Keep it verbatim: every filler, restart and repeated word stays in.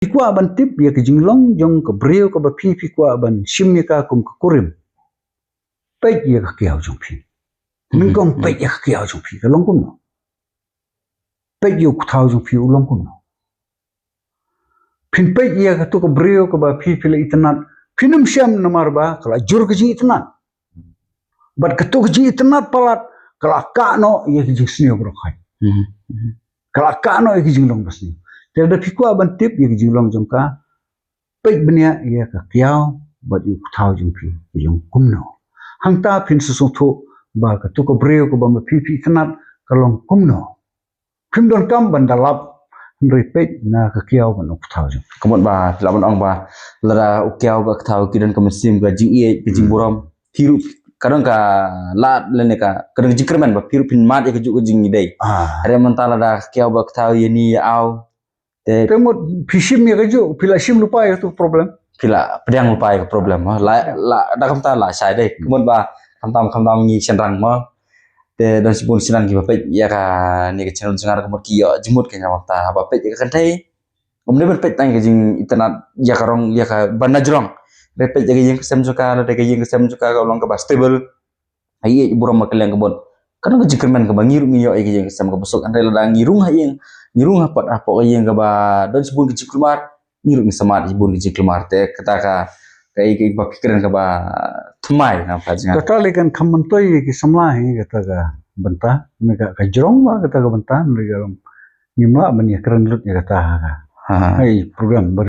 Phi kwah ban tip ïa ka jinglong jong ka briew kaba phi, phi kwah ban shim ïa ka kum ka kurim. Peit ïa ka kiaw jong phi. Nyngkong peit ïa ka kiaw jong phi, ka long kumno. Peit ïa u kthaw jong phi, u long kumno. Phin peit ïa katu ka briew kaba phi, phi la itynnad. Phin ym shem namar ba ka la jur ka jingitynnad. Bad katu ka jingitynnad palat ka la kah noh ïa ka jingsniew baroh khoit. Ka la kah noh ïa ka jinglong basniew. Te lada phi kwah ban tip ïa ka jinglong jong ka, peit bniah ïa ka kiaw bad ïa u kthaw jong phi, ki long kumno. Hangta phin sa sngewthuh ba katu ka briew kaba ma phi, phi itynnad, ka long kumno. Phim donkam ban da lap, hynrei peit na ka kiaw bad u kthaw jong phi. Ka mut ba phi lah ban ong ba lada u kiaw bad kthaw ki don ka mynsiem ka jingïeit, ka jingburom, phi ruh ka don ka lad lane ka, ka don ka jingkyrmen ba phi ruh phin mad ïa kajuh ka jingïadei. Ah. Hynrei mynta lada ka kiaw bad kthaw ïa ni ïa aw, te, te mut phi shim ïa kajuh, phi la shim lypa ïa katu ka problem. Phi la pdiang lypa ïa ka problem, mo. La, la, da kumta la shai dei. Ka mut ba khamtam, khamtam ngi shynrang, mo. Te don shibun shynrang kiba peit ïa kane ka channel jong nga, ka mut ki ïoh jingmut ka, namar ba peit ïa ka kynthei, ym dei ban peit tang ïa ka jingitynnad ïa ka rong, ïa ka ban da jrong. Hynrei peit ïa ka ïing ka sem jong ka, lada ka ïing ka sem jong ka ka long kaba stable, ha ïeit burom ha ka liang ka mut, ka don ka jingkyrmen kaba ngi ruh ngi ïoh ïa ka ïing ka sem kaba suk. Hynrei lada ngi rung ha ïing, ngi rung hapoh, hapoh ka ïing kaba don shibun ka jingkulmar, ngi ruh ngi samad shibun ka jingkulmar. Te kata ka, ka ïa ka ba phi kren kaba thymmai na ka jingngeit. Kata lei kan kham myntoi ïa ki samla hi kata ka bynta, ne ka, ka jrong ba kata ka bynta, ne ka ngim lah ban ïa kren lut ïa kata ha ka. Ha, ha. Hai program